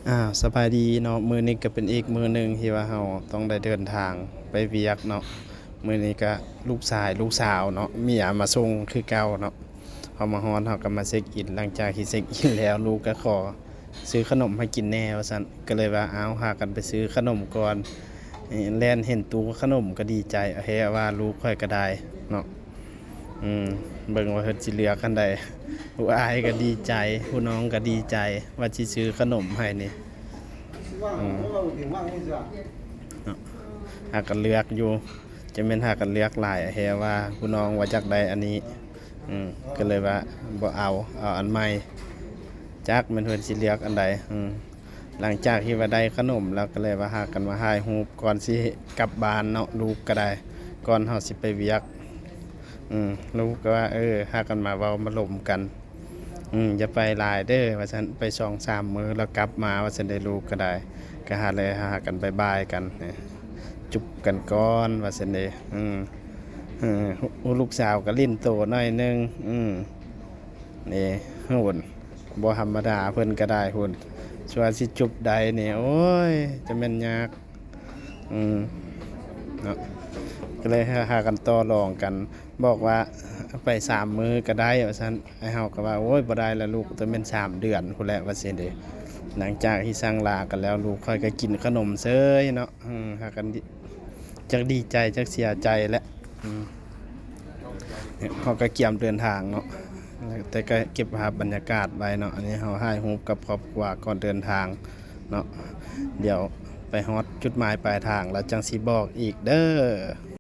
ອ້າວ ສະບາຍດີເນາະ, ມື້ນີ້ກໍເປັນອີກມື້ໜຶ່ງທີ່ວ່າເຮົາຕ້ອງໄດ້ເດີນທາງໄປວຽກເນາະ. ມື້ນີ້ກໍລູກຊາຍ ລູກສາວເນາະ ເມຍມາສົ່ງຄືເກົ່າເນາະ. ເຮົາມາຮອດ ເຮົາກໍມາເຊັກອິນ. ຫຼັງຈາກທີ່ເຊັກອິນແລ້ວ ລູກກໍຂໍຊື້ຂະໜົມໃຫ້ກິນແດ່ວ່າຊັ້ນ, ກໍເລີຍວ່າ ອ້າວ ພາກັນໄປຊື້ຂະໜົມກ່ອນ. ແລ່ນເຫັນຕູ້ຂະໜົມກໍດີໃຈແທ້ວ່າ ລູກຂ້ອຍກໍໄດ້ເນາະ. ອືມ ເບິ່ງວ່າເພິ່ນຊິເລືອກອັນໃດ. ຜູ້ອ້າຍກໍດີໃຈ ຜູ້ນ້ອງກໍດີໃຈ ວ່າຊິຊື້ຂະໜົມໃຫ້ນີ້. ອືມ ເນາະ ຫາກັນເລືອກຢູ່, ຈະແມ່ນຫາກັນເລືອກຫຼາຍແທ້ວ່າ ຜູ້ນ້ອງວ່າຢາກໄດ້ອັນນີ້. ອືມ ກໍເລີຍວ່າບໍ່ເອົາ ເອົາອັນໃໝ່. ຈັກແມ່ນເພິ່ນຊິເລືອກອັນໃດ. ອືມ ຫຼັງຈາກທີ່ວ່າໄດ້ຂະໜົມແລ້ວ ກໍເລີຍວ່າຫາກັນມາຖ່າຍຮູບກ່ອນຊິກັບບ້ານເນາະ. ລູກກໍໄດ້ ກ່ອນເຮົາຊິໄປວຽກ ອືມ ລູກກໍວ່າ ເອີ ຫາກັນມາເວົ້າມາລົມກັນ. ອືມ ຢ່າໄປຫຼາຍເດີວ່າຊັ້ນ, ໄປສອງສາມມື້ແລ້ວກັບມາວ່າຊັ້ນເດ. ລູກກໍໄດ້ ກໍຫາເລີຍຫາກັນບາຍບາຍກັນ ຈຸບກັນກ່ອນວ່າຊັ້ນເດ. ອືມ ເອີ ລູກສາວກໍຫຼິ້ນໂຕໜ້ອຍໜຶ່ງ. ອືມ ນີ້ ໂຫນ ບໍ່ທຳມະດາເພິ່ນກໍໄດ້ພຸ້ນ. ຊົ່ວຊິຈຸບໄດ້ນີ້ ໂອ້ຍ ຈະແມ່ນຍາກ. ອືມ ເນາະ ກໍເລີຍຫາ ຫາກັນຕໍ່ລອງກັນ ບອກວ່າໄປສາມມື້ກໍໄດ້ວ່າຊັ້ນ. ອ້າຍເຮົາກໍວ່າ ໂອ້ຍ ບໍ່ໄດ້ລະລູກ, ຕ້ອງແມ່ນສາມເດືອນພຸ້ນແຫຼະວ່າຊີ້ເດ. ຫຼັງຈາກທີ່ສັ່ງລາກັນແລ້ວ ລູກຂ້ອຍກໍກິນຂະໜົມເສີຍເນາະ. ອືມ ຫາກັນ ຈັກດີໃຈຈັກເສຍໃຈແຫຼະ. ອືມ ເຮົາກໍກຽມເດີນທາງເນາະ ແຕ່ກໍເກັບພາບບັນຍາກາດໄວ້ເນາະ. ອັນນີ້ເຮົາຖ່າຍຮູບກັບຄອບຄົວກ່ອນເດີນທາງເນາະ. ດຽວໄປຮອດຈຸດໝາຍປາຍທາງແລ້ວຈັ່ງຊິບອກອີກເດີ.